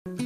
Jama'a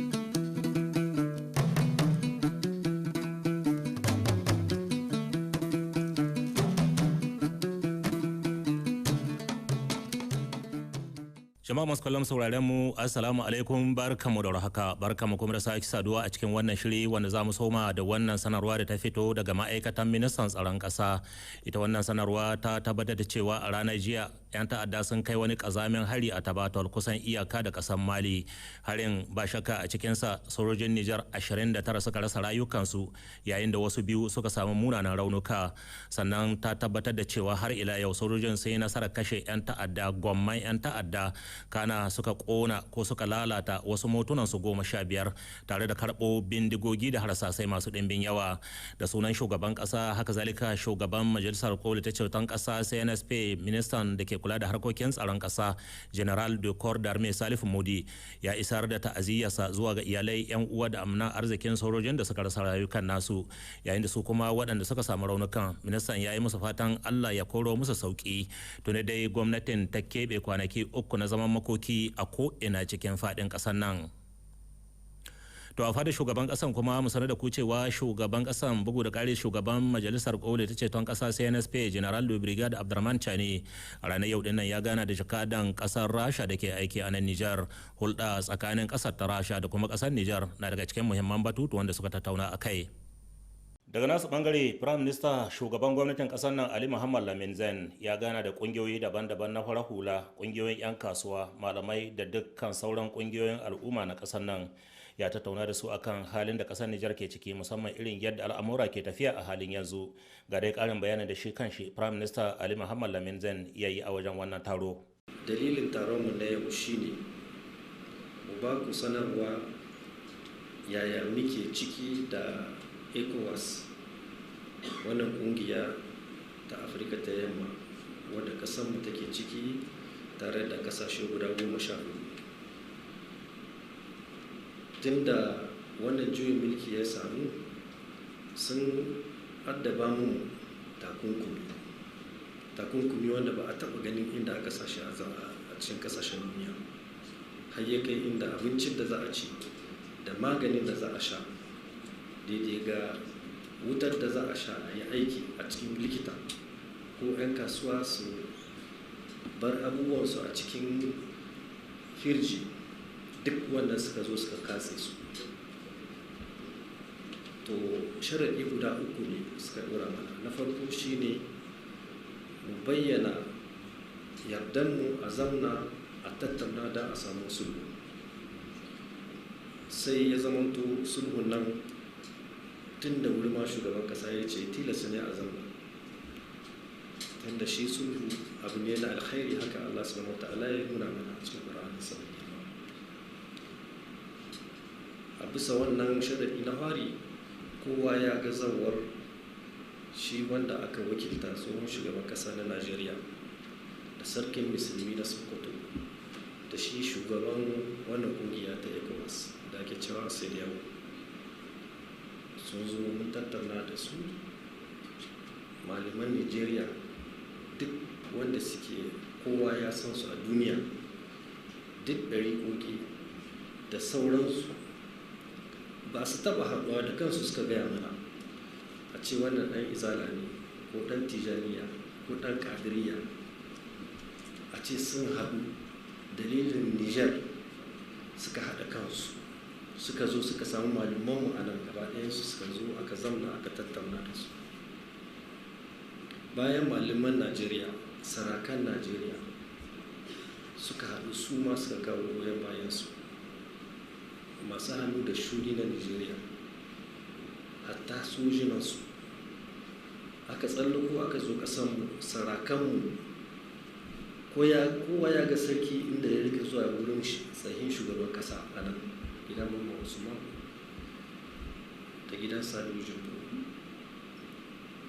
masu kallon sauraren mu, assalamu alaikum, barkamu da warhaka, barkamu kuma da sake saduwa a cikin wannan shiri wanda za mu soma da wannan sanarwa da ta fito daga ma'aikatan ministan tsaron ƙasa. Ita wannan sanarwa ta tabbatar da cewa a ranar jiya 'yan ta'adda sun kai wani kazamin hari a Tabatol, kusan iyaka da ƙasar Mali. Harin ba shakka a cikinsa sojojin Nijar 29 suka rasa rayukansu, yayin da wasu biyu suka samu munanan raunuka. Sannan ta tabbatar da cewa har ila yau sojojin sun yi nasarar kashe 'yan ta'adda, gwamman 'yan ta'adda, kana suka kona ko suka lalata wasu motunan su 15, tare da karɓo bindigogi da harsasai masu ɗimbin yawa. Da sunan shugaban ƙasa, haka zalika shugaban majalisar koli ta ceton ƙasa CNSP, ministan da ke kula da harkokin tsaron ƙasa, General de Corps d'Armée Salif Modi, ya isar da ta'aziyyarsa zuwa ga iyalai, yan uwa da amna arzikin sojojin da suka rasa rayukan nasu, yayin da su kuma waɗanda suka samu raunukan, ministan ya yi musu fatan Allah ya koro musu sauki. Tuni dai gwamnatin ta keɓe kwanaki 3 na zaman makoki a ko'ina cikin faɗin ƙasar nan. To, a fadar shugaban kasan kuma, mu sanar da ku cewa shugaban kasan, bugu da kare shugaban majalisar koli ta ceton kasa CNSP, General de Brigade Abdurrahman Chani, a ranar yau dinnan ya gana da jakadan kasar Rasha da ke aiki a nan Nijar. Hulɗa tsakanin kasar ta Rasha da kuma kasar Nijar na daga cikin muhimman batutu wanda suka tattauna a kai. Daga nasu bangare, Prime Minister, shugaban gwamnatin kasar nan, Ali Muhammad Lamin Zen, ya gana da kungiyoyi daban-daban na farar hula, kungiyoyin 'yan kasuwa, malamai da dukkan sauran kungiyoyin al'umma na kasar nan. Ya tattauna da su akan halin da kasar Nijar ke ciki, musamman irin yadda al'amura ke tafiya a halin yanzu. Ga dai karin bayanin da shi kanshi Prime Minister Ali Muhammad Lamin Zen ya yi a wajen wannan taro. Dalilin taron mu na yau shine mu ba ku sanarwa yaya muke ciki da ECOWAS, wannan kungiya ta Afirka ta Yamma wadda kasanmu take ciki tare da kasashe guda 14. Tunda wannan juyin mulki ya samu, sun addaba mu takunkumi, takunkumi wanda ba a taba ganin inda aka sashi a cikin kasashen duniya, har ya kai inda abincin da za a ci da maganin da za a sha, daidai ga wutar da za a sha a yi aiki a cikin likita, ko 'yan kasuwa su bar abubuwansu a cikin firji, duk wanda suka zo suka katse su. To, sharaɗi guda uku ne suka ɗora mana. Na farko shine mu bayyana yardanmu a zamna a tattauna da a samu sulhu. Sai ya zamanto sulhun nan tun da wuri ma shugaban kasa ya ce tilasta ne a zamna, tun da shi sulhu abu ne na alkhairi, haka Allah subhanahu wa ta'ala ya nuna mana a cikin Qur'ani sa. A bisa wannan sharaɗi na fari, kowa ya ga zawar shi wanda aka wakilta, tsohon shugaban kasa na Najeriya, da sarkin musulmi na Sokoto, da shi shugaban wannan kungiya ta ECOWAS da ake cewa CEDEAO, sun zo mun tattauna da su. Malaman Nigeria duk wanda suke, kowa ya san su a duniya, duk ɗariƙoƙi da sauransu, ba su taɓa haɗuwa da kansu suka gaya mana a ce wannan ɗan Izala ne ko ɗan Tijaniya ko ɗan Kadiriya, a ce sun haɗu dalilin Niger suka haɗa kansu, suka zo suka samu malamanmu a nan gaba ɗayansu, suka zo aka zamna aka tattauna da su. Bayan malaman Najeriya, sarakan Najeriya suka haɗu, su ma suka kawo goyon bayansu, masu hannu da shuni na Nigeria, hatta sojinansu. Aka tsallako aka zo ƙasanmu, sarakanmu, kowa ya ga sarki inda ya rika zuwa wurin tsahin shugaban ƙasa a nan gidan Mamman Usman da gidan Sani Jimbo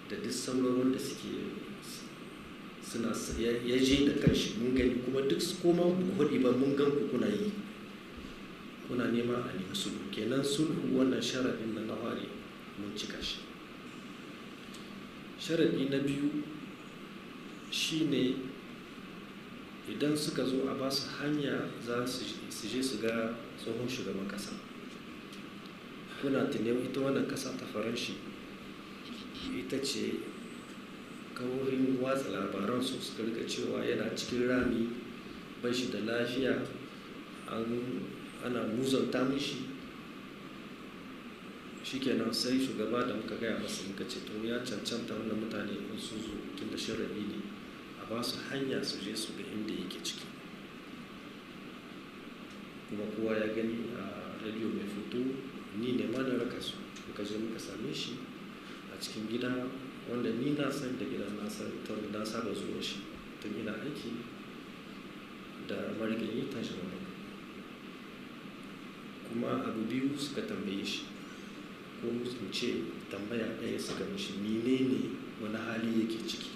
da duk sauran wanda suke suna, ya je da kanshi, mun gani. Kuma duk koma ku ba, mun gan ku kuna yi, kuna nema a nemi sulhu. Kenan sulhu, wannan sharaɗin na nawari, mun cika shi. Sharaɗi na biyu shine Idan suka zo a ba su hanya za su je su ga tsohon shugaban kasa. Kuna tuni ita wannan kasa ta Faranshi ita ce kawohin watsa labaran su suka rika cewa yana cikin rami, bai shi da lafiya, ana muzanta mishi. Shikenan sai shugaba da muka gaya masa muka ce to ya cancanta wannan mutane in sun zo tun da sharaɗi ne a ba su hanya su je su ga inda yake ciki. Kuma kowa ya gani a rediyo mai foto, ni ne ma na raka su muka je muka same shi a cikin gida wanda ni na san da gidan, na san na saba zuwa shi tun ina aiki da marigayi tashi. Kuma abu biyu suka tambaye shi, ko in ce tambaya ɗaya suka mishi: menene, wani hali yake ciki,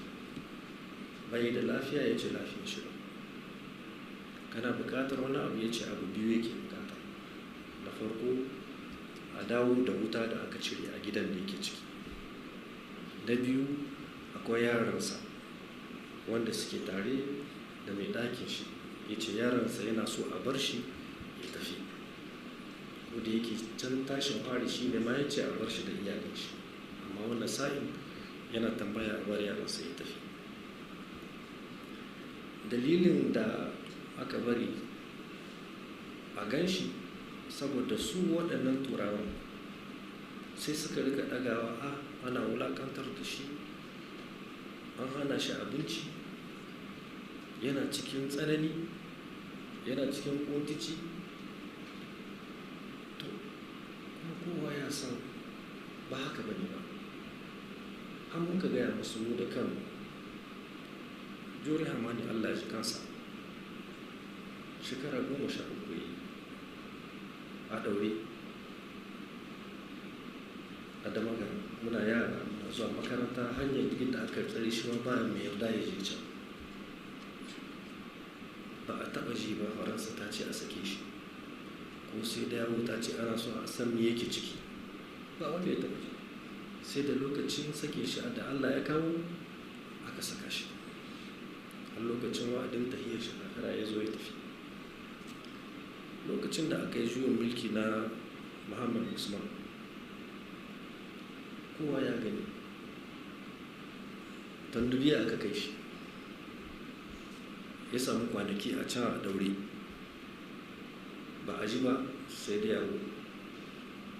bai da lafiya? Ya ce lafiyar shi ba. Kana buƙatar wani abu? Ya ce abu biyu yake buƙata. Na farko, a dawo da wuta da aka cire a gidan da yake ciki. Na biyu, akwai yaransa wanda suke tare da mai ɗakin shi, ya ce yaransa yana so a bar shi ya tafi. Ko da yake can tashin fari shi ne ma ya ce a bar shi da iyalin shi, amma wannan sa'in yana tambaya a bar yaransa ya tafi. Dalilin da aka bari a gan shi, saboda su waɗannan Turawan sai suka rika ɗagawa, a ana wulaƙantar da shi, an hana shi abinci, yana cikin tsanani, yana cikin ƙuntici. To kuma kowa ya san ba haka bane ba. Har muka gaya musu mu da kanmu. Jori Hamani, Allah ji kansa, shekara 13 yi a ɗaure a Damagaram. Muna yara muna zuwa makaranta, hanyar da aka tsare shi ma ba mai yarda ya je can. Ba a taɓa ji ba Faransa ta ce a sake shi, ko sai da yawo ta ce ana so a san me yake ciki. Ba wanda ya taɓa ji, sai da lokacin sake shi da Allah ya kawo aka saka shi, har lokacin wa'adin tahiyar shi kakara ya zo ya tafi. Lokacin da aka yi juyin mulki na Muhammad Usman, kowa ya gani, Tondobiya aka kai shi, ya samu kwanaki a can a daure. Ba a ji ba sai da yawo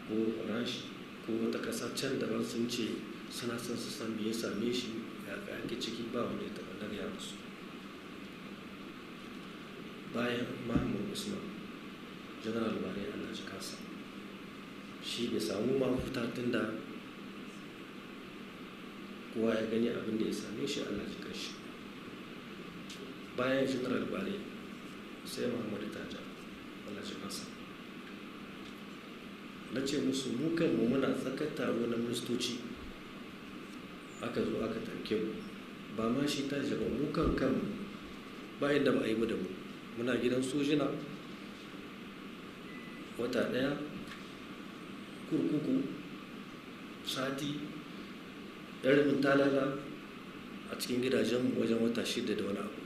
ko Faranshi ko wata ƙasa can daban sun ce suna son su san me ya same shi, ya ga ake ciki. Ba wanda ya taɓa na gaya musu. Bayan Muhammad Usman, General Bare, Allah ji kansa, shi bai samu mafuta tun da kowa ya gani abin da ya same shi, Allah ji kanshi. Bayan General Bare sai Muhammadu Tanja, Allah ji kansa. Na ce musu mu kanmu muna tsakar taro na ministoci aka zo aka tarke mu. Ba ma shi Tanja ba, mu kan kanmu bayan da ba a yi mu da mu muna gidan sojina wata ɗaya, kurkuku sati, ɗarimin talala a cikin gidajenmu wajen wata 6 da wani abu.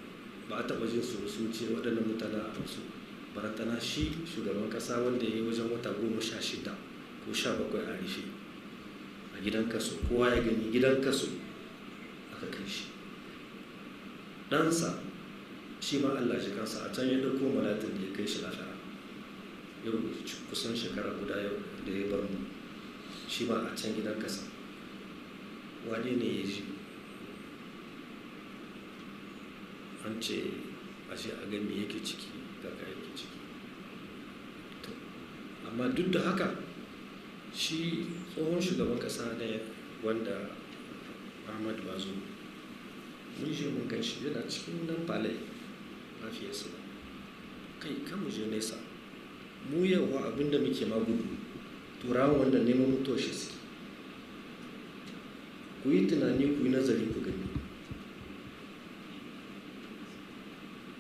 Ba a taɓa jin su sun ce waɗannan mutane a su barantana shi shugaban ƙasa wanda ya yi wajen wata 16 ko 17 a rufe a gidan kaso. Kowa ya gani, gidan kaso aka kai shi. Ɗansa shi ma, Allah shi kansa, a can ya ɗauko malatin da ya kai shi lafiya. Yau kusan shekara guda yau da ya bar mu, shi ma a can gidan kasa. Wane ne ya ji an ce a ce a ga me yake ciki, kaka yake ciki? To amma duk da haka, shi tsohon shugaban kasa ne wanda Ahmad Bazoum, mun je mun gan shi, yana cikin nan palais, lafiyarsa. Kai kan mu je nesa, mu yau abinda muke ma gudu, Turawan wanda neman mutuwar shi suke. Ku yi tunani, ku yi nazari, ku gani,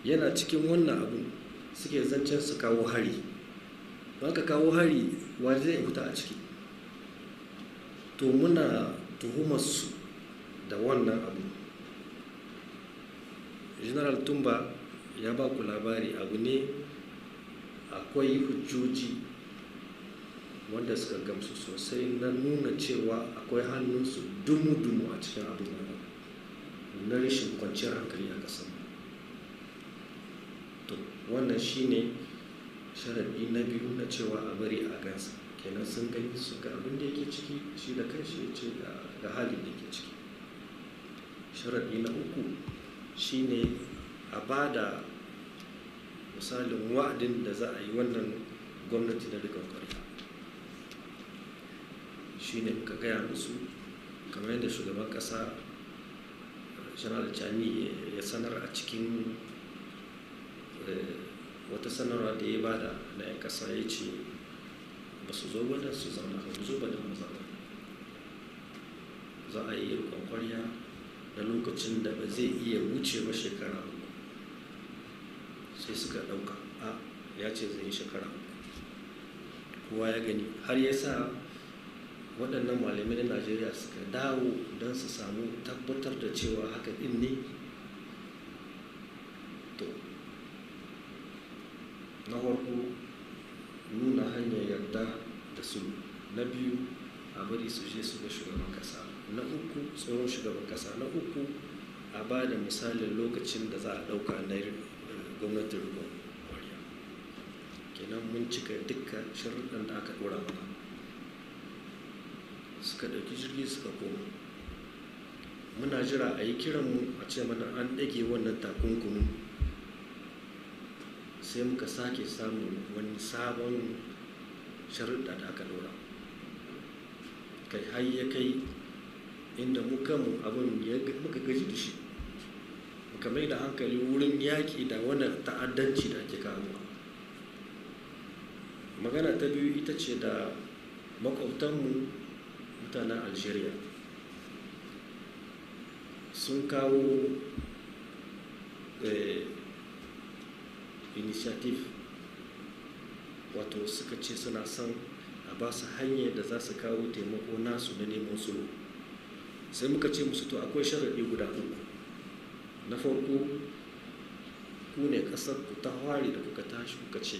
yana cikin wannan abun suke zancen su kawo hari. Ba ka kawo hari, wa zai fita a ciki? To muna tuhumar su da wannan abu. General Tumba Ya ba ku labari, abu ne akwai hujjoji wanda suka gamsu sosai na nuna cewa akwai hannunsu dumu-dumu a cikin abin nan na rashin kwanciyar hankali a ƙasar. To, wannan shine sharaɗi na biyu na cewa a bari a gansa. Kenan sun gani, su ga abin da yake ciki, shi da kanshi ya ce ga halin da yake ciki. Sharaɗi na uku shine a ba da misalin wa'adin da za a yi wannan gwamnati na riƙon ƙwarya. Shine muka gaya musu, kamar yadda shugaban ƙasa Janar Tchiani ya sanar a cikin wata sanarwa da ya bada na 'yan ƙasa, ya ce ba su zo ba don su zauna ba, mu zo ba don mu zauna. Za a yi riƙon ƙwarya na lokacin da ba zai iya wuce ba shekara 3. Sai suka ɗauka a ya ce zai yi shekara 3. Kowa ya gani, har ya sa waɗannan malamai na Najeriya suka dawo don su samu tabbatar da cewa haka ɗin ne. To, na farko, nuna hanyar yarda da su. Na biyu, a bari su je su ga shugaban ƙasa. Na uku, tsohon shugaban ƙasa. Na uku, a ba da misalin lokacin da za a ɗauka na gwamnatin riƙon ƙwarya. Kenan mun cika dukkan sharuɗan da aka ɗora mana. Suka ɗauki jirgi suka koma. Muna jira a yi kiranmu a ce mana an ɗage wannan takunkumin, sai muka sake samun wani sabon sharuɗa da aka ɗora kai, har ya kai inda mu kanmu abin muka gaji da shi, muka mai da hankali wurin yaƙi da wannan ta'addanci da ake kawowa. Magana ta biyu ita ce da makwabtanmu mutanen Algeria. Sun kawo initiative, wato suka ce suna son a ba su hanyar da za su kawo taimako nasu na neman sulhu. Sai muka ce musu, to, akwai sharaɗi guda uku. Na farko, ku ne ƙasar ku ta fari da kuka tashi kuka ce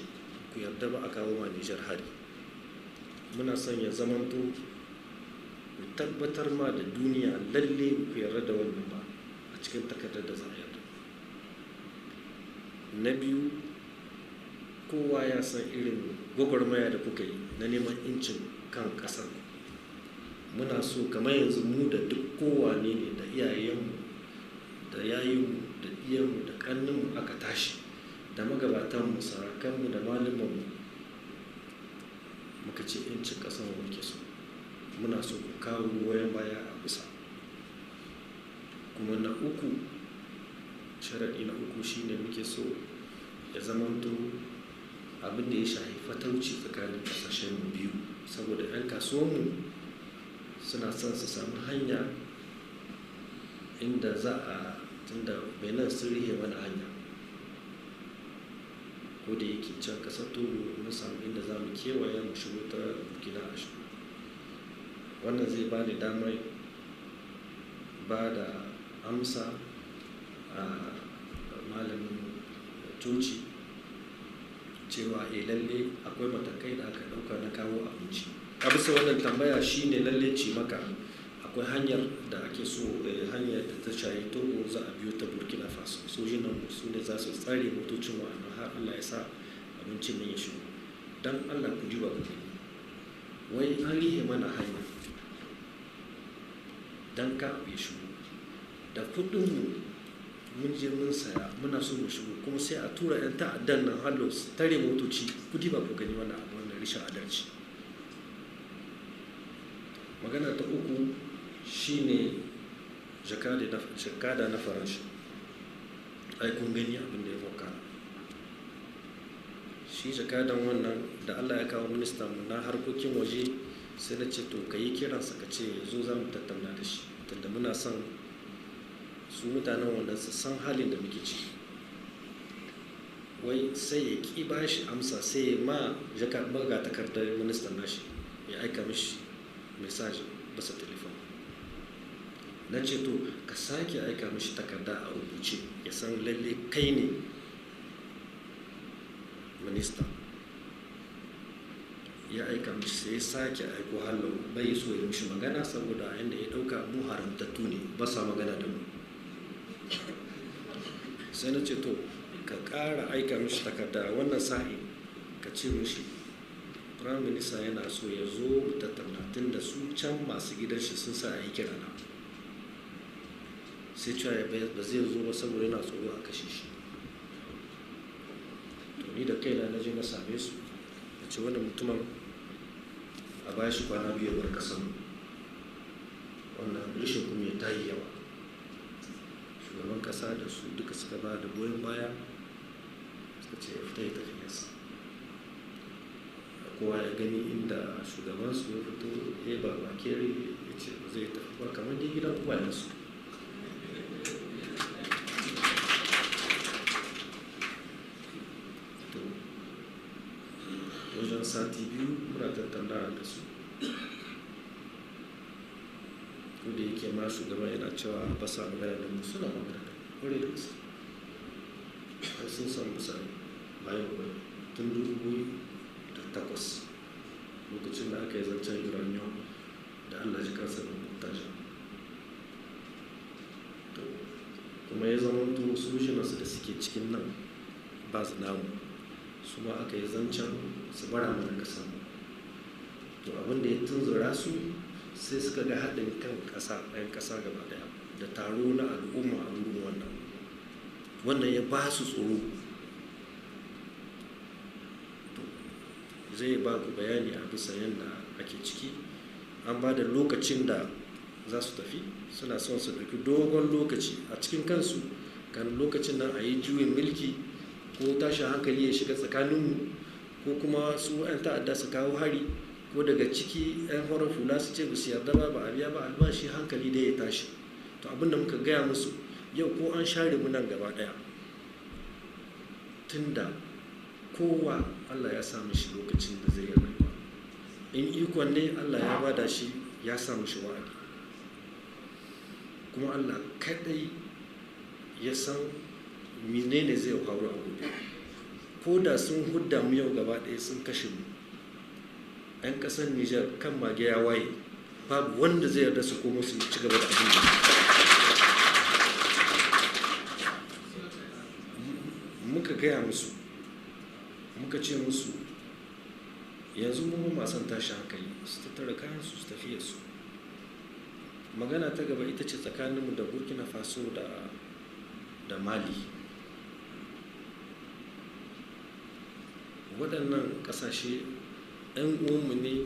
ku yarda ba a kawo ma Nijar hari. Muna son ya zamanto ku tabbatar ma da duniya lalle ku yarda da wannan ba a cikin takardar da za a yarda. Na biyu, kowa ya san irin gwagwarmaya da kuka yi na neman incin kan ƙasar. Muna so kamar yanzu mu da duk kowane ne, da iyayenmu da yayinmu da iyanmu da ƙanninmu aka tashi, da magabatanmu, sarakanmu da malumanmu, muka ce incin ƙasar mu muke so. Muna so ku kawo goyon baya a bisa. Kuma na uku, sharaɗi na uku shine muke so ya zamanto abin da ya shafi fatauci tsakanin ƙasashen mu biyu, saboda 'yan kasuwanmu suna son su samu hanya inda za a, tunda Benin sun rihe mana hanya, ko da yake can ƙasar Togo mun samu inda za mu kewaya mu shigo ta Burkina a shigo. Wannan zai ba ni damar ba da amsa a malamin coci cewa eh, lalle akwai matakai da aka ɗauka na kawo abinci. A bisa wannan tambaya shine lalle ce maka akwai hanyar da ake so, hanyar da ta shayi Togo, za a biyo ta Burkina Faso. Sojinan su ne za su tsare motocin wa'annan har Allah ya sa abincin nan ya shigo. Dan Allah ku duba ku gani, wai an rihe mana hanya dan ka abu ya shigo, da kuɗinmu mun je mun saya, muna so mu shigo, kuma sai a tura 'yan ta'addan nan hallo su tare motoci. Ku diba ku gani wannan abu, wannan rashin adalci. Magana ta uku shine jakada na Faransa. Ai kun gani abin da ya faru. Shi jakadan wannan, da Allah ya kawo ministan mu na harkokin waje, sai na ce to, ka yi kiransa, ka ce zo za mu tattauna da shi, tunda muna son su mutanen wannan su san halin da muke ciki. Wai sai ya ki ba shi amsa, sai ya ma maga takardar ministan nashi ya aika mishi message bisa telefon. Na ce to, ka sake aika mishi takarda a rubuce, ya san lalle kai ne. minista, ya aika mishi, sai ya sake aiko hallo, bai so ya mishi magana saboda inda ya dauka mu haramtattu ne, ba sa magana da mu. Sai na ce to ka ƙara aika mishi takarda wannan sa'in, ka ce mishi prime minister yana so ya zo mu tattauna, tun da su can masu gidan shi sun sa a yi kira na. Sai cewa ba zai zo ba saboda yana tsoro a kashe shi. To ni da kaina na je na same su, na ce wannan mutumin a baya shi kwana 2 ya bar kasan, wannan rashin kuma ya tayi yawa. Shugaban kasa da su duka suka ba da goyon baya, suka ce ya fita ya tafi yasa. Kowa ya gani inda shugabansu ya fito ya ba bakere ya ce ba zai tafi ba, kamar dai gidan uwayensu. To wajen sati 2 muna tattaunawa da su. Ko da yake ma shugaban yana cewa ba sa magana da mu, suna magana da mu ƙwarai da gaske. Har sun san misali bayan ba tun 2008 lokacin da aka yi zancen uranium da Allah ji kansa da mutaja. To kuma ya zama to sojinansu da suke cikin nan ba su namu, su ma aka yi zancen su bara mana ƙasa. To abin da ya tunzura su sai suka ga haɗin kan ƙasa, ɗayan ƙasa gaba ɗaya da taro na al'umma a wurin wannan. Wannan ya ba su tsoro. To zai ba ku bayani a bisa yadda ake ciki. An ba da lokacin da za su tafi, suna son su ɗauki dogon lokaci a cikin kansu kan lokacin nan a yi juyin mulki ko tashin hankali ya shiga tsakaninmu, ko kuma su 'yan ta'adda su kawo hari, ko daga ciki 'yan horar hula su ce ba su yarda ba, ba a biya ba albashi, hankali dai ya tashi. To abin da muka gaya musu yau, ko an share mu nan gaba ɗaya, tunda kowa Allah ya sa mishi lokacin da zai yi rayuwa, in ikon ne Allah ya bada shi, ya sa mishi wa'adi, kuma Allah kaɗai ya san menene zai faru a gobe. Ko da sun hudda mu yau gaba ɗaya sun kashe mu, 'yan ƙasar Nijar kan mage ya waye, babu wanda zai yarda su komo su ci gaba da abin da muka gaya musu. Muka ce musu yanzu mu ba son tashi hankali, su tattara kayan su su tafiya su. Magana ta gaba ita ce tsakaninmu da Burkina Faso da Mali. Waɗannan ƙasashe 'yan uwanmu ne,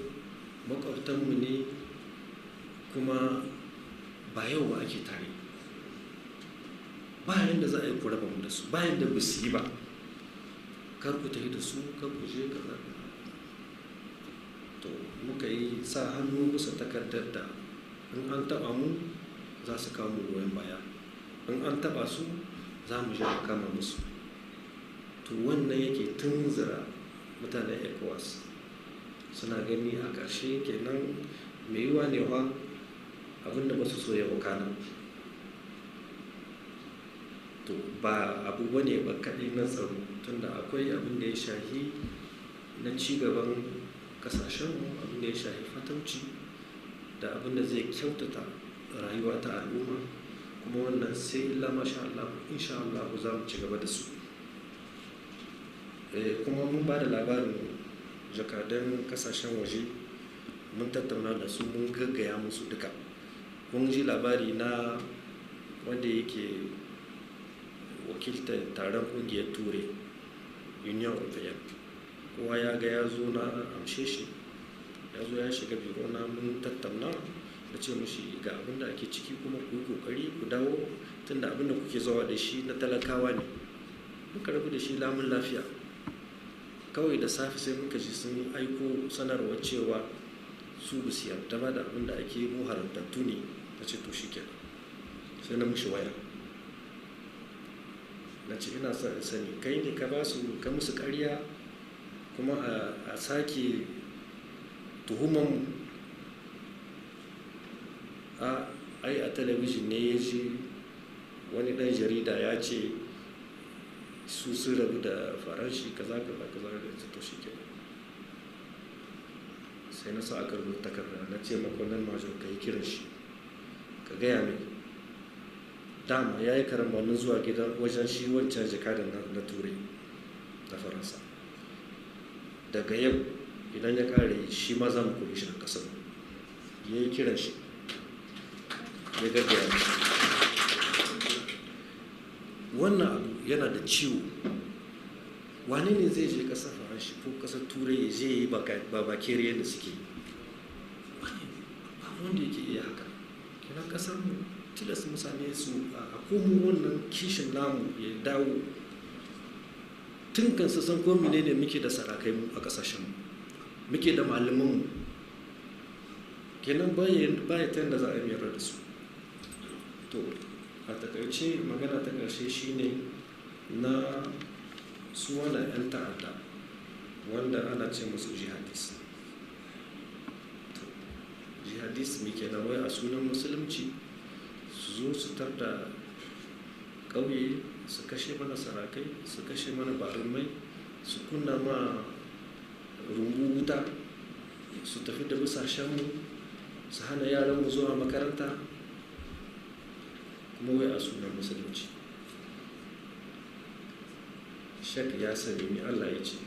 maƙwabtanmu ne, kuma ba yau ba ake tare. Ba yanda za a yi ku raba mu da su, ba yanda ba su yi ba. Kar ku tafi da su, kar ku je kaza. To muka yi sa hannu bisa takardar da in an taɓa mu za su kawo mu goyon baya, in an taɓa su za mu je mu kama musu. To wannan yake tunzura mutanen ECOWAS, suna gani a ƙarshe kenan mai yiwuwa ne fa abin da ba su so ya wakana. To ba abu bane ba kaɗai na tsaro, tunda akwai abin da ya shahi na ci gaban ƙasashenmu, abin da ya shahi fatauci da abin da zai kyautata rayuwa ta al'umma, kuma wannan sai illa masha Allah, insha Allah za mu ci gaba da su. Kuma mun ba da labarin jakadan ƙasashen waje, mun tattauna da su, mun gaggaya musu duka. Kun ji labari na wanda yake wakiltar taron ƙungiyar Turai, Union European. Kowa ya ga ya zo na amshe shi, ya zo ya shiga biro na, mun tattauna, na ce mishi ga abin da ake ciki kuma ku yi ƙoƙari ku dawo tunda abin da kuke zuwa da shi na talakawa ne. Muka rabu da shi lamun lafiya. Kawai da safe sai muka ji sun aiko sanarwar cewa su ba su yarda ba da abin da ake yi, mu haramtattu ne. Na ce to shi kenan. Sai na mishi waya. Na ce ina son in sani kai ne ka ba su, ka musu ƙarya kuma a sake tuhuman mu. Ai a talabijin ne ya ji wani ɗan jarida ya ce Su sun rabu da Faranshi, kaza kaza kaza da to shi kenan. Sai na sa aka rubuta takarda, na ce ma colonel major, ka yi kiran shi, ka gaya mai dama ya yi karambanin zuwa gidan wajen shi wancan jakadan na Turai, na Faransa. Daga yau idan ya kare, shi ma za mu kore shi da kasar. Ya yi kiran shi, ya gaggaya mishi. Wannan abu yana da ciwo. Wane ne zai je kasar Faranshi ko kasar Turai ya je yi babakere yadda suke yi? Ba wanda yake iya haka. Kenan kasar mu tilas mutane su a komo wannan kishin namu ya dawo. Tun kan su san ko menene muke da sarakai mu a kasashen mu, muke da malaman mu. Kenan baya ta yadda za a yi yarda da su. To, a takaice, magana ta ƙarshe shine na su wannan 'yan ta'adda wanda ana ce musu jihadis. To, jihadis me kenan? Wai a sunan Musulunci su zo su tarda ƙauye, su kashe mana sarakai, su kashe mana barumai, su kunna ma rumbu wuta, su tafi da busashenmu, su hana yaranmu zuwa makaranta, kuma wai a sunan Musulunci. Shek ya sani ni Allah ya ce,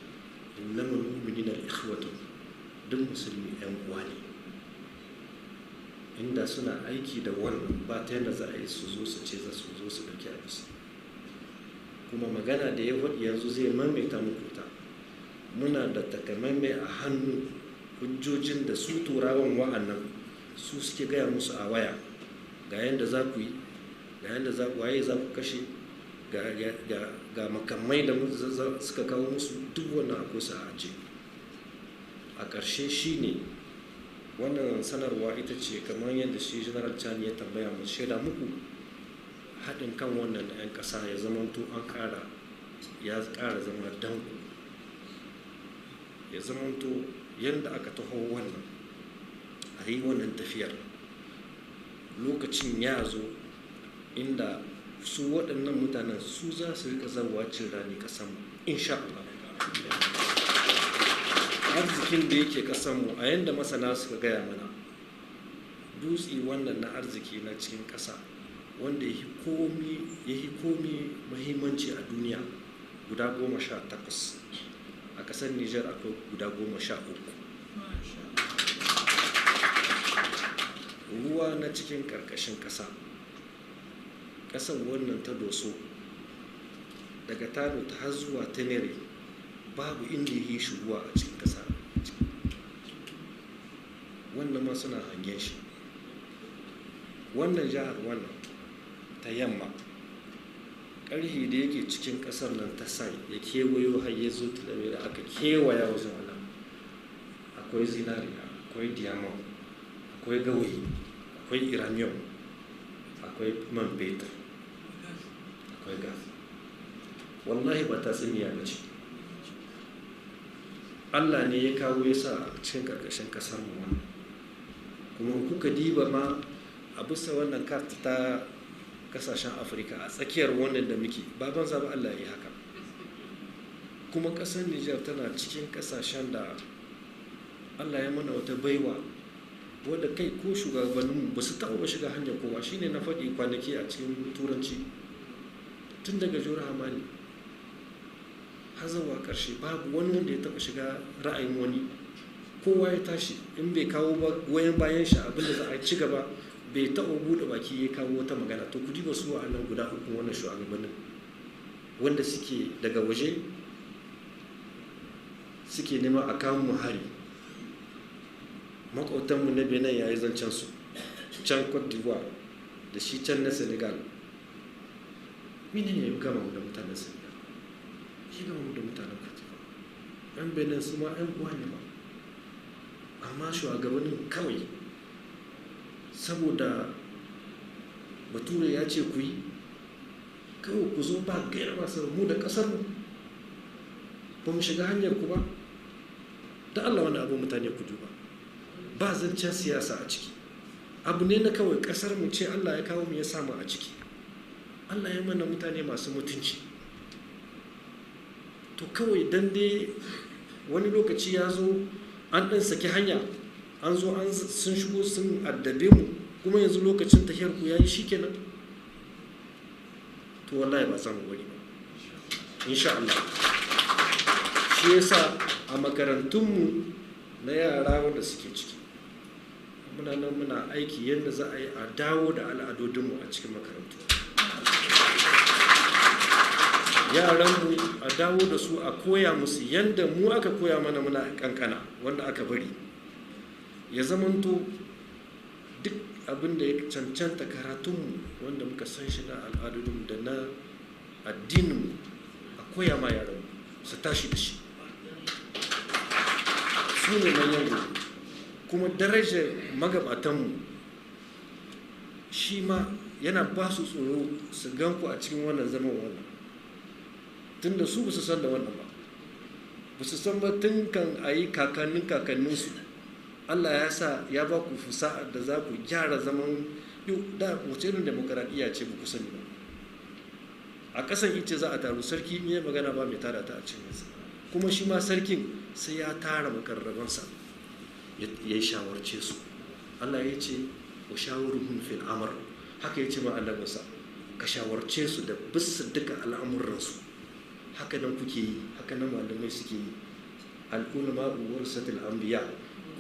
"Innamal mu'minina ikhwatu." Duk musulmi yan uwa ne. Inda suna aiki da wannan, ba ta yadda za a yi su zo su ce za su zo su ɗauki abisi. Kuma magana da ya faɗi yanzu zai maimaita muku ta. Muna da takamaimai a hannu hujjojin da su Turawan wa'annan su suke gaya musu a waya, ga yadda za ku yi, ga yadda za ku, waye za ku kashe, ga makamai da suka kawo musu. Duk wannan akwai su a aje. A ƙarshe shine wannan sanarwa ita ce, kamar yadda shi General Chani ya tambaya, mu shaida muku haɗin kan wannan da 'yan ƙasa ya zamanto an ƙara, ya ƙara zama danko, ya zamanto yadda aka taho wannan, a yi wannan tafiyar. Lokacin ya zo inda su waɗannan mutanen su za su rika zawa cin rani ƙasanmu, insha Allah. Arzikin da yake ƙasanmu, a yanda masana suka gaya mana, dutse wannan na arziki na cikin ƙasa wanda ya yi komi mahimmanci a duniya guda 18, a ƙasar Nijar akwai guda 13. Ruwa na cikin ƙarƙashin ƙasa, ƙasar wannan ta Doso, daga Tano ta har zuwa Tenere, babu inda ya yi shi ruwa a cikin ƙasa. Wannan ma suna hangen shi. Wannan jihar wannan ta yamma, ƙarfi da yake cikin ƙasar nan ta Sai ya kewayo har ya zo da aka kewaya wajen wannan, akwai zinariya, akwai diamond, akwai gawayi, akwai uranium, akwai man fetur, akwai gas. Wallahi ba tatsuniya ba ce. Allah ne ya kawo ya sa a cikin ƙarƙashin ƙasar mu wannan. Kuma kuka diba ma a bisa wannan carte ta kasashen Afirka, a tsakiyar wannan da muke, ba banza ba Allah ya yi haka. Kuma ƙasar Nijar tana cikin ƙasashen da Allah ya mana wata baiwa wadda kai ko shugabanninmu ba su taɓa shiga hanyar kowa. Shine na faɗi kwanaki a cikin Turanci, tun daga Jora Hamani har zuwa ƙarshe, babu wani wanda ya taɓa shiga ra'ayin wani. Kowa ya tashi, in bai kawo ba goyon bayan shi abin da za a ci gaba, bai taɓa buɗe baki ya kawo wata magana. To, ku diba su wa'annan guda uku, wannan shugabannin wanda suke daga waje suke neman a kawo mu hari. Makwautanmu na Benin ya yi zancen su, can Cote d'Ivoire da shi can na Senegal. Mene ne ya gama mu da mutanen Senegal, ya gama mu da mutanen Cote d'Ivoire? Yan Benin su ma yan uwa ne ba. Amma shugabannin kawai saboda Bature ya ce ku yi, kawai ku zo ba gaira ba mu da kasar mu, ba mu shiga hanyar ku ba. Da Allah, wani abu mutane ku duba, ba zancen siyasa a ciki. Abu ne na kawai kasar mu ce Allah ya kawo mu ya samu a ciki. Allah ya mana mutane masu mutunci. To kawai dan dai wani lokaci ya zo an ɗan saki hanya, an zo an sun shigo sun addabe mu, kuma yanzu lokacin tafiyar ku yayi, shikenan. To wallahi ba za mu bari ba, insha Allah. Shi yasa a makarantunmu na yara wanda suke ciki, muna nan muna aiki yadda za a yi a dawo da al'adodinmu a cikin makarantu. Yaranmu a dawo da su, a koya musu yadda mu aka koya mana muna kankana, wanda aka bari ya zamanto duk abin da ya cancanta karatunmu wanda muka san shi na al'adunmu da na addininmu, a koya ma yaranmu su tashi da shi. Su ne manyan gobe. Kuma darajar magabatanmu shi ma yana ba su tsoro su gan ku a cikin wannan zaman wannan, tunda su ba su san da wannan ba, ba su san ba tun kan a yi kakannin kakanninsu. Allah ya sa ya ba ku fusa'a da za ku gyara zaman yau. Da wace irin demokaradiyya ce ba ku sani ba? A ƙasan ice za a taru, sarki in yi magana ba mai tada ta a cikin sa, kuma shi ma sarkin sai ya tara makarrabansa ya yi shawarce su. Allah ya ce wa shawuruhum fil amr, haka ya ce ma annabinsa, ka shawarce su da bisa duka al'amuransu. Haka nan kuke yi, haka nan malamai suke yi. Al'ulama warasatul anbiya,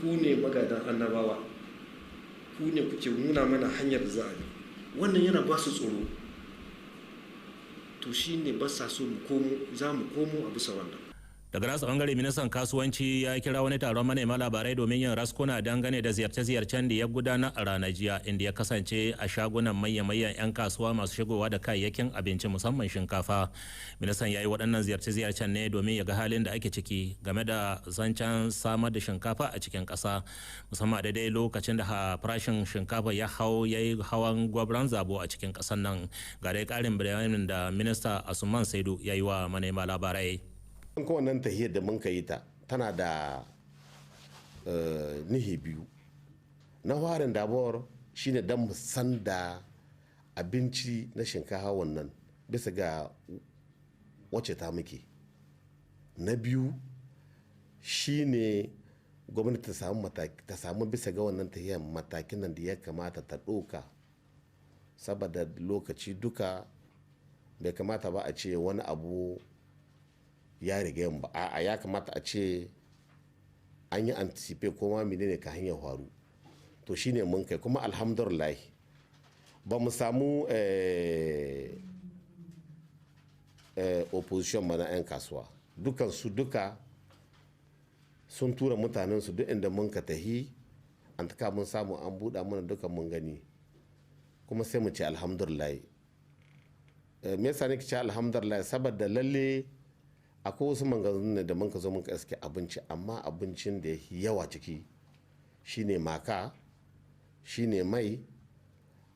ku ne magadan annabawa, ku ne kuke nuna mana hanyar da za a bi. Wannan yana ba su tsoro. To shi ne ba sa so mu komo, za mu komo a bisa wannan. Daga nasa bangare, ministan kasuwanci ya kira wani taron manema labarai domin yin raskuna dangane da ziyarce-ziyarcen da ya gudana a ranar jiya, inda ya kasance a shagunan manya-manyan 'yan kasuwa masu shigowa da kayayyakin abinci, musamman shinkafa. Ministan ya yi waɗannan ziyarce-ziyarcen ne domin ya ga halin da ake ciki game da zancen samar da shinkafa a cikin ƙasa, musamman a daidai lokacin da farashin shinkafa ya hau, ya yi hawan gwabran zabo a cikin ƙasar nan. Ga dai ƙarin bayanin da Minista Asuman Saidu ya yi wa manema labarai. Ko wannan tahiyar da mun ka yi ta tana da nihi biyu. Na farin damuwar shine don mu san da abinci na shinkafa wannan bisa ga wace ta muke. Na biyu shine gwamnati ta samu bisa ga wannan tahiyar matakin nan da ya kamata ta ɗauka, saboda lokaci duka bai kamata ba a ce wani abu ya riga yin ba. A'a, ya kamata a ce an yi anticipate ko ma menene ka hanyar faru. To shine mun kai, kuma alhamdulillah ba mu samu opposition ba na 'yan kasuwa. Dukansu duka sun tura mutanen su duk inda mun ka tahi. An taka mun samu an buɗa mana duka, mun gani, kuma sai mu ce alhamdulillah. Me yasa nake ce alhamdulillah? Saboda lalle akwai wasu maganganu ne da mun ka zo mun ka iske abinci, amma abincin da ya yawa ciki shine maka, shine mai,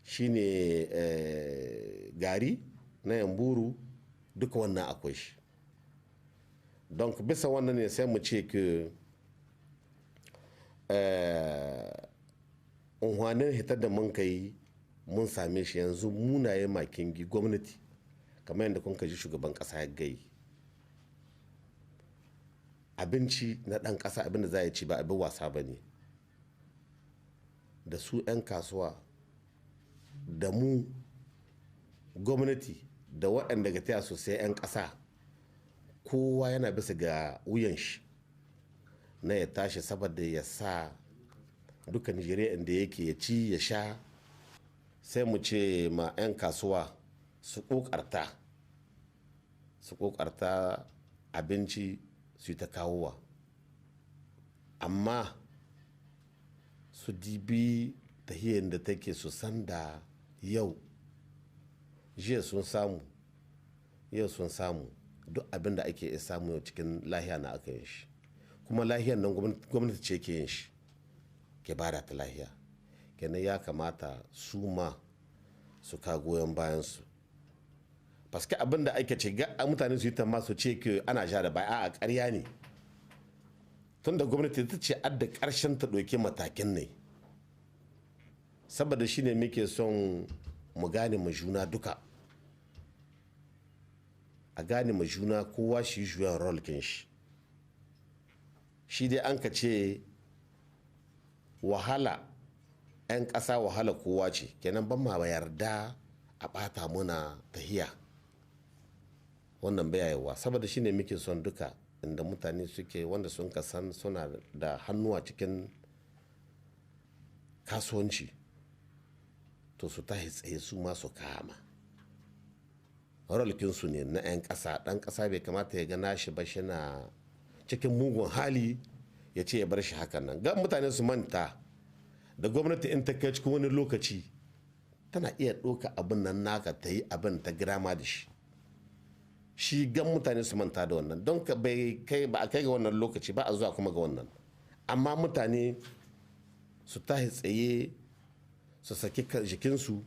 shine gari na yamburu, duka wannan akwai shi. Don bisa wannan ne sai mu ce ke unhwanin hitar da mun kai mun same shi. Yanzu munaye makingi gwamnati, kamar yadda kun ji shugaban kasa ya gai, abinci na ɗan ƙasa, abin da za a ci ba abin wasa ba ne. Da su 'yan kasuwa da mu gwamnati da waɗanda ga taya sosai 'yan ƙasa, kowa yana bisa ga wuyan shi na ya tashi saboda ya sa duka Nijeriya inda yake ya ci ya sha. Sai mu ce ma 'yan kasuwa su ƙoƙarta abinci su yi ta kawowa, amma su dibi tahiyar da take, su san da yau jiya sun samu, yau sun samu. Duk abin da ake iya samu yau cikin lahiya na aka yin shi, kuma lahiyar nan gwamnati ce ke yin shi, ke bada ta lahiya. Kenan ya kamata su ma su ka goyon bayan su, paske abin da ake ce ga mutane su yi tamma su ce ke ana sha da baya, a ƙarya ne, tun da gwamnati ta ce adda ƙarshen ta ɗauki matakin ne. Saboda shine muke son mu gane mu juna duka. A gane ma juna, kowa shi juyan rolkin shi. Shi dai an ka ce wahala 'yan ƙasa wahala kowa ce. Kenan ban ma yarda a ɓata muna tahiya, wannan bayayewa. Saboda shine muke son duka inda mutane suke, wanda sun ka san suna da hannuwa cikin kasuwanci, to su tahi tsaye su ma su kama rolkinsu ne na 'yan ƙasa. Ɗan ƙasa bai kamata ya ga nashi ba shi na cikin mugun hali, ya ce ya bar shi hakan nan. Ga mutane su manta da gwamnati, in ta kai cikin wani lokaci, tana iya ɗauka abin nan naka ta yi abin ta girama da shi. Shi gan mutane su manta da wannan, don ka bai kai ba a kai ga wannan lokaci ba a zuwa kuma ga wannan. Amma mutane su tahi tsaye, su saki jikinsu,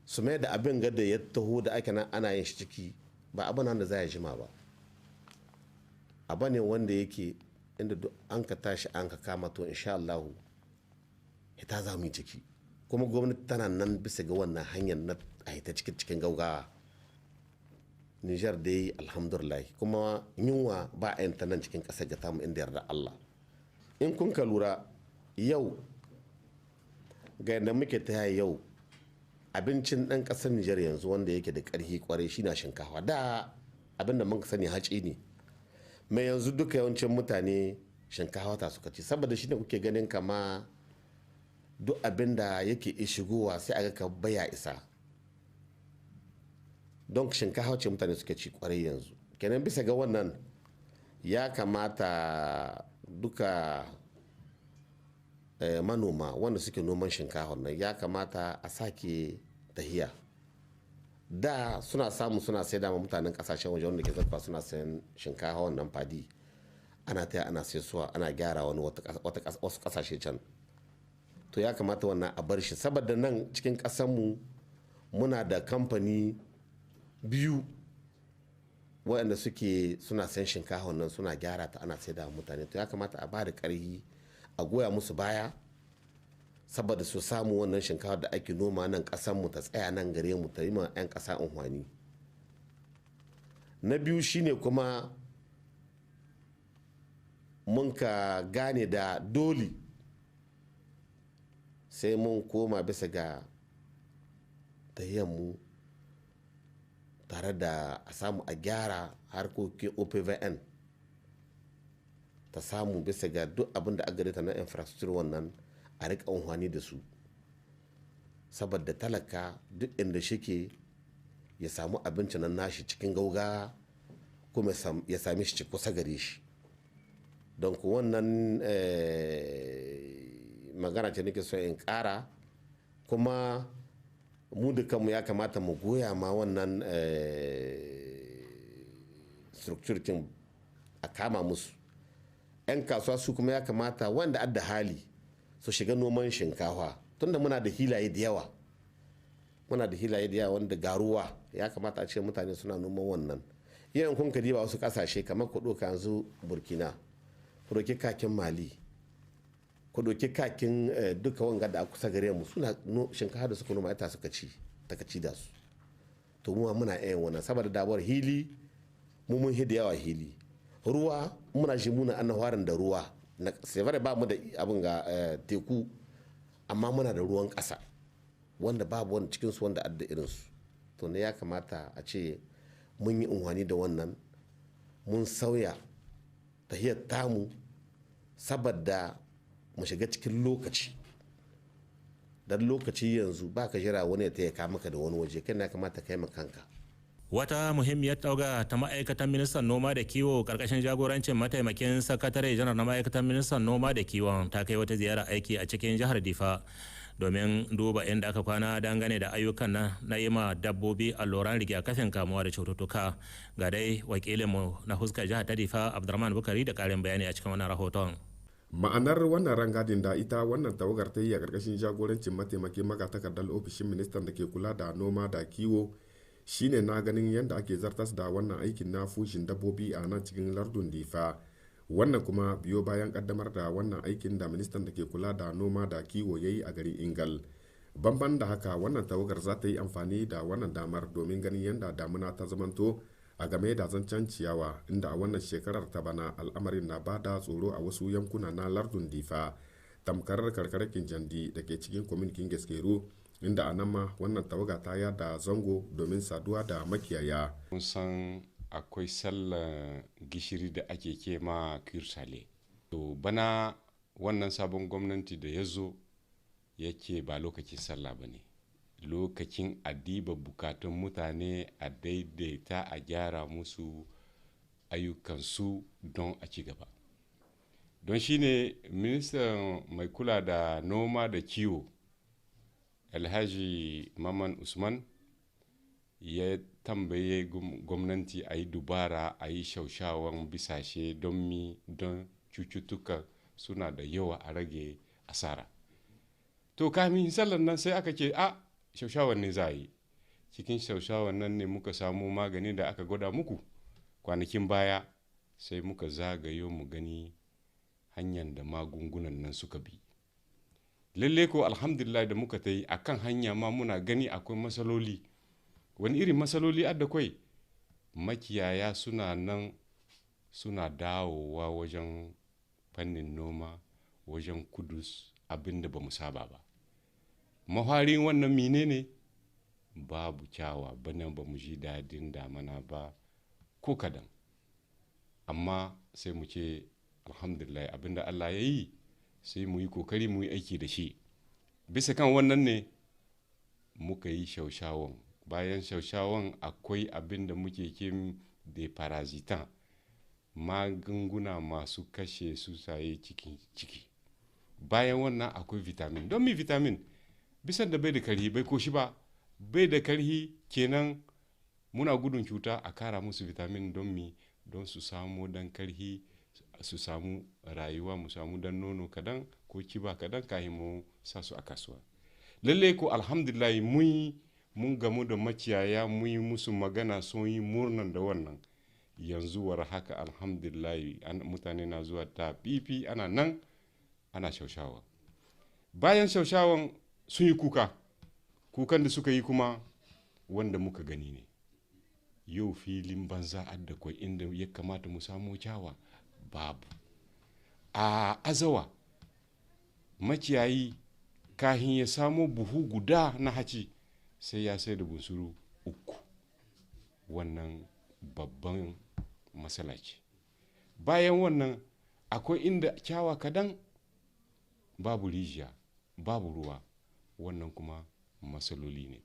su mai da abin ga da ya taho da ake nan ana yin shi ciki, ba abin nan da za ya jima ba, abu ne wanda yake inda duk an ka tashi an ka kama, to insha Allahu ita za mu yi ciki. Kuma gwamnati tana nan bisa ga wannan hanyar na a hita cikin gaugawa. Nijar dai alhamdulillah, kuma yunwa ba a yanta nan cikin ƙasar ga tamu inda yarda Allah. In kun ka lura yau ga yadda muke ta yau, abincin ɗan ƙasar Nijar yanzu wanda yake da ƙarfi kwarai shi na shinkafa. Da abin da muka sani haci ne mai, yanzu duka yawancin mutane shinkafa ta suka ci. Saboda shi ne kuke ganin kama duk abin da yake shigowa sai aga ka baya isa. Don shinkafa ce mutane suke ci kwarai yanzu. Kenan bisa ga wannan ya kamata duka manoma wanda suke noman shinkafa nan, ya kamata a sake tahiya. Da suna samu suna saida ma mutanen kasashen waje wanda ke zakwa suna sayan shinkafa wannan fadi, ana taya ana saisuwa, ana gyara wani wasu kasashe can. To ya kamata wannan a bar shi, saboda nan cikin kasanmu muna da kamfani biyu waɗanda suke suna sayan shinkafa wannan, suna gyara ta, ana saida mutane. To ya kamata a ba da ƙarfi, a goya musu baya, saboda su samu wannan shinkafa da ake noma nan mu ta tsaya nan gare mu, ta yi ma 'yan ƙasa unhwani. Na biyu shine kuma mun ka gane da dole sai mun koma bisa ga mu tare da a samu a gyara harkokin OPVN, ta samu bisa ga duk abin da aka ta na infrastructure wannan a rika amfani da su, saboda talaka duk inda shike ya samu abinci nan nashi cikin gauga, kuma ya sami shi kusa gare shi. Don ku wannan magana ce nake so in kara. Kuma mu dukanmu ya kamata mu goya ma wannan structure kin, a kama musu. 'Yan kasuwa su kuma ya kamata wanda adda hali su shiga noman shinkafa, tunda muna da hilaye da yawa, muna da hilaye da yawa wanda garuwa ya kamata a ce mutane suna noman wannan. Yawan kun ka diba wasu kasashe, kamar ku ɗauka yanzu Burkina, ku ɗauki kakin Mali, ku ɗauki kakin duka wanga da kusa gare mu, suna shinkafa da suka noma ita suka ci ta ci da su. To mu muna yin wannan, saboda dabuwar hili mu mun hida yawa hili, ruwa muna shi muna annawarin da ruwa na sai ba mu da abin ga teku, amma muna da ruwan ƙasa wanda babu wani cikinsu wanda adda irinsu. To ne ya kamata a ce mun yi unhwani da wannan, mun sauya tahiyar tamu, saboda mu shiga cikin lokaci. Dan lokaci yanzu ba ka jira wani ya taya maka da wani waje, kai na kamata kai kanka. Wata muhimmiyar tauga ta ma'aikatan ministan noma da kiwo karkashin jagorancin mataimakin sakatare janar na ma'aikatan ministan noma da kiwon ta kai wata ziyara aiki a cikin jihar Difa domin duba inda aka kwana dangane da ayyukan na yi ma dabbobi alluran rigakafin kamuwa da cututtuka. Ga dai wakilinmu na huskar jihar ta Difa, Abdurrahman Bukari, da karin bayani a cikin wannan rahoton. Ma'anar wannan rangadin da ita wannan tawagar ta yi a ƙarƙashin jagorancin mataimakin magatakardar ofishin ministan da ke kula da noma da kiwo shine na ganin yadda ake zartas da wannan aikin na fushin dabbobi a nan cikin lardun Difa. Wannan kuma biyo bayan kaddamar da wannan aikin da ministan da ke kula da noma da kiwo ya yi a garin Ingal. Banban da haka, wannan tawagar za ta yi amfani da wannan damar domin ganin yadda damuna ta zamanto a game da zancen ciyawa, inda a wannan shekarar ta bana al'amarin na ba da tsoro a wasu yankuna na lardun Difa, tamkar karkarar Kinjandi da ke cikin kwaminkin Gaskeru, inda a nan ma wannan tawaga ta yada zango domin saduwa da makiyaya. Mun san akwai sallar gishiri da ake ke ma kirsale. To bana wannan sabon gwamnati da ya zo yake ba lokacin sallah ba ne, lokacin adiba bukatun mutane, a daidaita, a gyara musu ayyukansu don a ci gaba. Don shi ne ministan mai kula da noma da kiwo, Alhaji Maman Usman, ya tambaye gwamnati a yi dubara a yi shaushawan bisashe don mi don cututtuka suna da yawa, a rage asara. To kamin sallan nan sai aka ce a shaushawan ne za a yi. Cikin shaushawan nan ne muka samu magani da aka gwada muku kwanakin baya. Sai muka zagayo mu gani hanyar da magungunan nan suka bi. Lalle ko alhamdulillah, da muka ta yi a kan hanya ma muna gani akwai matsaloli. Wani irin matsaloli adda kwai? Makiyaya suna nan suna dawowa wajen fannin noma, wajen kudus, abin da ba mu saba ba. Mafarin wannan mine ne? Babu kyawa. Bana ba mu ji dadin damana ba ko kadan. Amma sai mu ce alhamdulillah, abinda Allah ya yi sai mu yi kokari mu yi aiki da shi. Bisa kan wannan ne muka yi shaushawan. Bayan shaushawan akwai abin da muke kim da parasitan, magunguna masu kashe susaye cikin ciki. Bayan wannan akwai vitamin. Don mi vitamin? Bisan da bai da karhi, bai koshi ba, bai da karhi, kenan muna gudun cuta, a kara musu vitamin. Don mi? Don su samu dan karhi, su samu rayuwa, mu samu dan nono kadan ko kiba kadan kahin mu sa su a kasuwa. Lalle ko alhamdulillah, mun gamu da makiyaya, mun yi musu magana, sun yi murnan da wannan. Yanzu war haka alhamdulillah, mutane na zuwa ta fifi, ana nan ana shaushawa. Bayan shaushawan sun yi kuka. Kukan da suka yi kuma wanda muka gani ne yau, filin banza adda kwai inda ya kamata mu samu kyawa babu. A Azawa, makiyayi kahin ya samo buhu guda na haci sai ya sai da bunsuru uku. Wannan babban matsala ce. Bayan wannan akwai inda kyawa kadan, babu rijiya, babu ruwa. Wannan kuma matsaloli ne.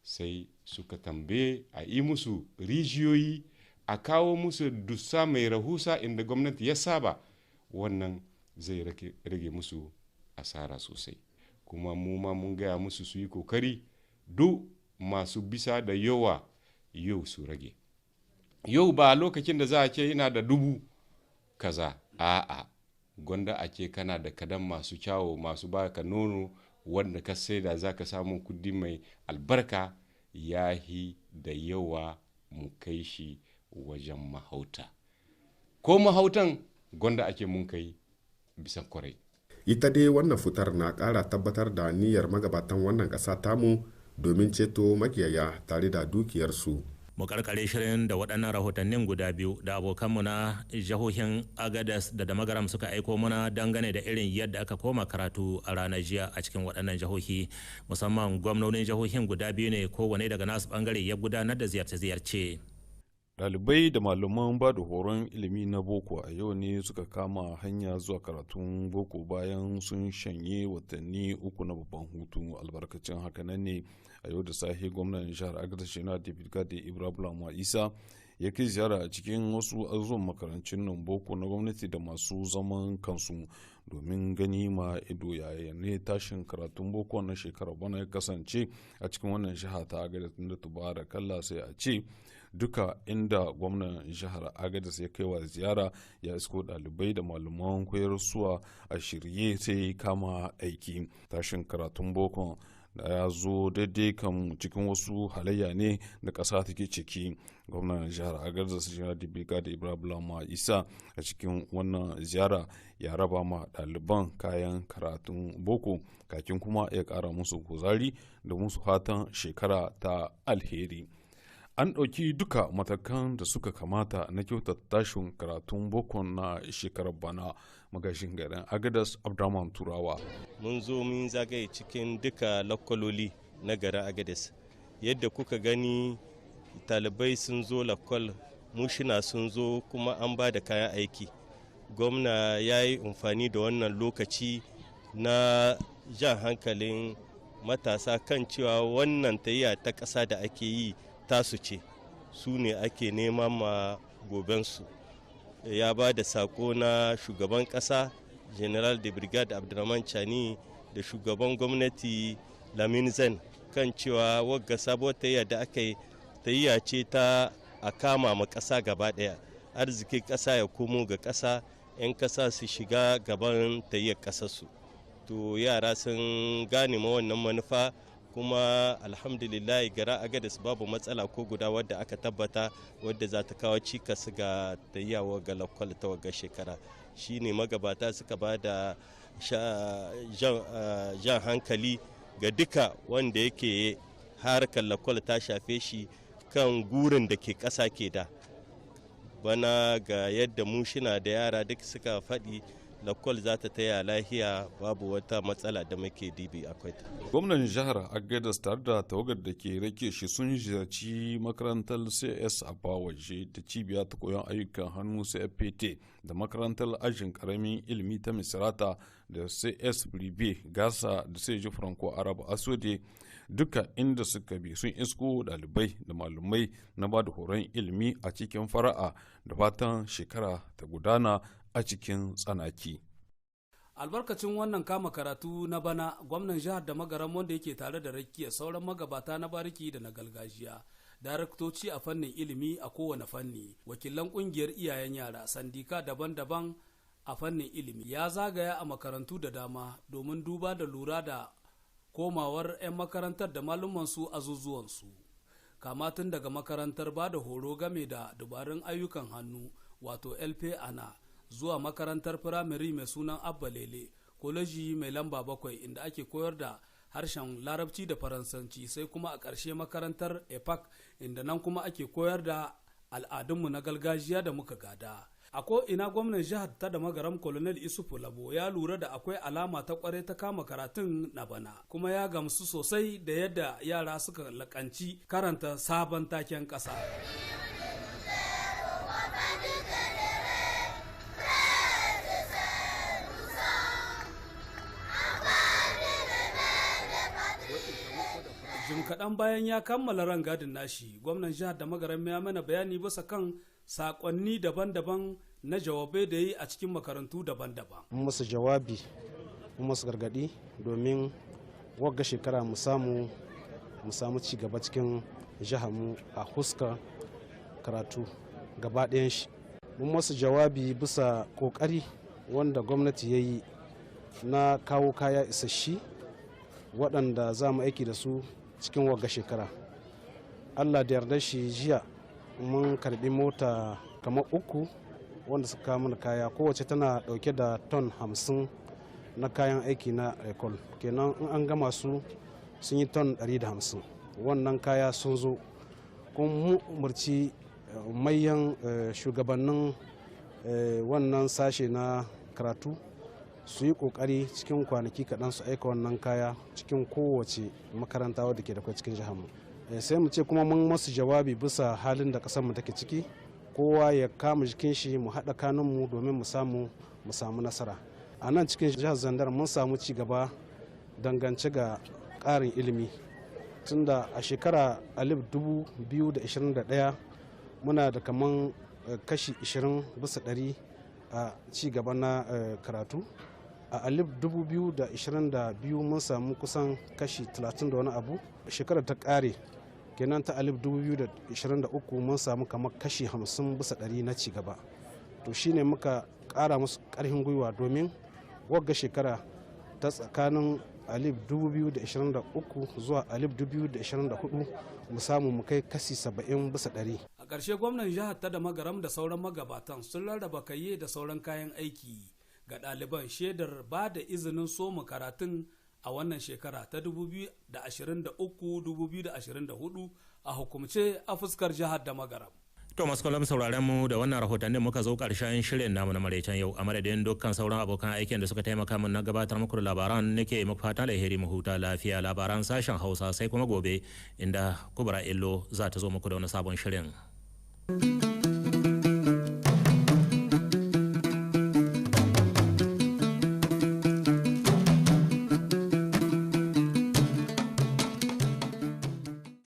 Sai suka tambaye a yi musu rijiyoyi, a kawo musu dussa mai rahusa inda gwamnati ya saba. Wannan zai rage musu asara sosai. Kuma mu ma mun gaya musu su yi kokari, duk masu bisa da yawa yau su rage. Yau ba lokacin da za a ce ina da dubu kaza, a'a, gwanda a ce kana da kadan masu kyawo, masu baka nono, wanda ka saida za ka samu kudi mai albarka, yahi da yawa mu kai shi wajen mahauta. Ko mahautan gwanda ake mun kai bisan kwarai. Ita dai wannan fitar na ƙara tabbatar da niyyar magabatan wannan ƙasa tamu domin ceto makiyaya tare da dukiyarsu. Mu karkare shirin da waɗannan rahotannin guda biyu da abokanmu na jihohin Agadas da Damagaram suka aiko mana dangane da irin yadda aka koma karatu a ranar jiya a cikin waɗannan jihohi. Musamman gwamnonin jihohin guda biyu ne, kowane daga nasu bangare ya gudanar da ziyarce-ziyarce. Ɗalibai da malaman ba da horon ilimi na boko a yau ne suka kama hanya zuwa karatun boko bayan sun shanye watanni 3 na babban hutu. Albarkacin hakanan ne a yau da safe gwamnan jihar Agadez na David Gade Ibrahim Isa ya kai ziyara a cikin wasu azuzuwan makarantun nan boko na gwamnati da masu zaman kansu domin gani ma ido yaya ne tashin karatun boko na shekarar bana ya kasance a cikin wannan jiha ta Agadez. Da tubara kalla sai a ce duka inda gwamnan jihar Agadez ya kai wa ziyara ya isko ɗalibai da malaman koyarsuwa a shirye sai kama aiki. Tashin karatun boko Da ya zo daidai kan cikin wasu halayya ne da ƙasa take ciki. Gwamnan jihar Agadez, General de Brigade Ibrahim Isa, a cikin wannan ziyara ya raba ma ɗaliban kayan karatun boko, kakin kuma ya ƙara musu kuzari da musu fatan shekara ta alheri. An ɗauki duka matakan da suka kamata na kyautata tashin karatun boko na shekarar bana. Magashin garin Agadas, Abdurrahman Turawa. Mun zo mun zagaye cikin duka lakwaloli na garin Agadas. Yadda kuka gani, talibai sun zo lakwal, mushina sun zo, kuma an ba da kayan aiki. Gwamna ya yi amfani da wannan lokaci na jan hankalin matasa kan cewa wannan tayya ta ƙasa da ake yi tasu ce, su ne ake nema ma gobensu. Ya ba da sako na shugaban kasa, General de Brigade Abdulrahman Chani, da shugaban gwamnati Lamin Zen, kan cewa wagga sabuwar tayya da aka yi tayya ce ta a kama ma kasa gaba daya, arzikin kasa ya komo ga kasa, 'yan kasa su shiga gaban tayyar kasarsu. To, yara sun gane ma wannan manufa, kuma alhamdulillah gara Agadas babu matsala ko guda wadda aka tabbata wadda za ta kawo cikas ga tayyawa ga lakwal ta wagga shekara. Shine magabata suka ba da jan hankali ga duka wanda yake harkar lakwal ta shafe shi kan gurin da ke ƙasa ke da bana. Ga yadda mushina da yara duk suka faɗi, lakwal za ta taya lahiya, babu wata matsala da muke dibi akwai ta. Gwamnan jihar Agadas tare da tawagar da ke rake shi sun ziyarci makarantar CS a Bawaje da cibiya ta koyon ayyukan hannu CFPT da makarantar ajin karamin ilimi ta Misrata da CS Bribe Gasa da CJ Franco Arab Asode. Duka inda suka bi sun isko dalibai da malumai na ba da horon ilimi a cikin fara'a da fatan shekara ta gudana a cikin tsanaki. Albarkacin wannan kama karatu na bana, gwamnan jihar da Magaram, wanda yake tare da rakiya sauran magabata na bariki da na gargajiya, daraktoci a fannin ilimi a kowane fanni, wakilan kungiyar iyayen yara, sandika daban-daban a fannin ilimi, ya zagaya a makarantu da dama domin duba da lura da komawar 'yan makarantar da malumansu azuzuwansu, kama tun daga makarantar ba da horo game da dubarun ayyukan hannu, wato LP Ana, zuwa makarantar firamare mai sunan Abba Lele, koleji mai lamba 7 inda ake koyar da harshen Larabci da Faransanci, sai kuma a ƙarshe makarantar EPAC inda nan kuma ake koyar da al'adunmu na gargajiya da muka gada. A ko ina gwamnan jihar ta da Magaram, Colonel Isufu Labo, ya lura da akwai alama ta kware ta kama karatun na bana, kuma ya gamsu sosai da yadda yara suka lakanci karanta sabon taken ƙasa. Jim kaɗan bayan ya kammala rangadin nashi, gwamnan jihar da Magaram ya mana bayani bisa kan sakonni daban-daban na jawabai da yi a cikin makarantu daban-daban. Mun musu jawabi, mun musu gargaɗi domin wagga shekara mu samu ci gaba cikin mu a huska karatu gaba ɗayan shi. Mun musu jawabi bisa ƙoƙari wanda gwamnati ya yi na kawo kaya isasshi waɗanda za mu aiki da su cikin wagga shekara. Allah da yarda shi, jiya mun karbi mota kamar uku wanda suka kawo mana kaya, kowace tana dauke da ton 50 na kayan aiki na école. Kenan in an gama su sun yi ton 150. Wannan kaya sun zo, kuma mu umarci mayan shugabannin wannan sashe na karatu su yi kokari cikin kwanaki kaɗan su aika wannan kaya cikin kowace makaranta wadda ke da kwai cikin jihar mu. Sai mu ce kuma mun masu jawabi bisa halin da ƙasar mu take ciki, kowa ya kama jikin shi, mu haɗa kanunmu domin mu samu nasara. A nan cikin jihar Zandar mun samu ci gaba dangance ga ƙarin ilimi, tunda a shekara 2021 muna da kaman kashi 20% a ci gaba na karatu. A 2022 mun samu kusan kashi 30 da wani abu. Shekarar ta ƙare kenan ta 2023 mun samu kamar kashi 50% na ci gaba. To shine muka ƙara musu ƙarfin gwiwa domin wagga shekara Ta tsakanin 2023 zuwa 2024 mu samu mu kai kasi 70%. A ƙarshe, gwamnan jihar ta da Magaram da sauran magabatan sun rarraba kaye da sauran kayan aiki ga ɗaliban, shaidar ba da izinin soma karatun a wannan shekara ta 2023-2024 a hukumce a fuskar jihar da Magaram. To, masu kallon sauraron mu, da wannan rahotannin muka zo karshen shirin namu na maraicen yau. A madadin dukkan sauran abokan aikin da suka taimaka min na gabatar muku da labaran, nake muku fatan alheri, mu huta lafiya. Labaran sashen Hausa sai kuma gobe, inda Kubra Illo za ta zo muku da wani sabon shirin.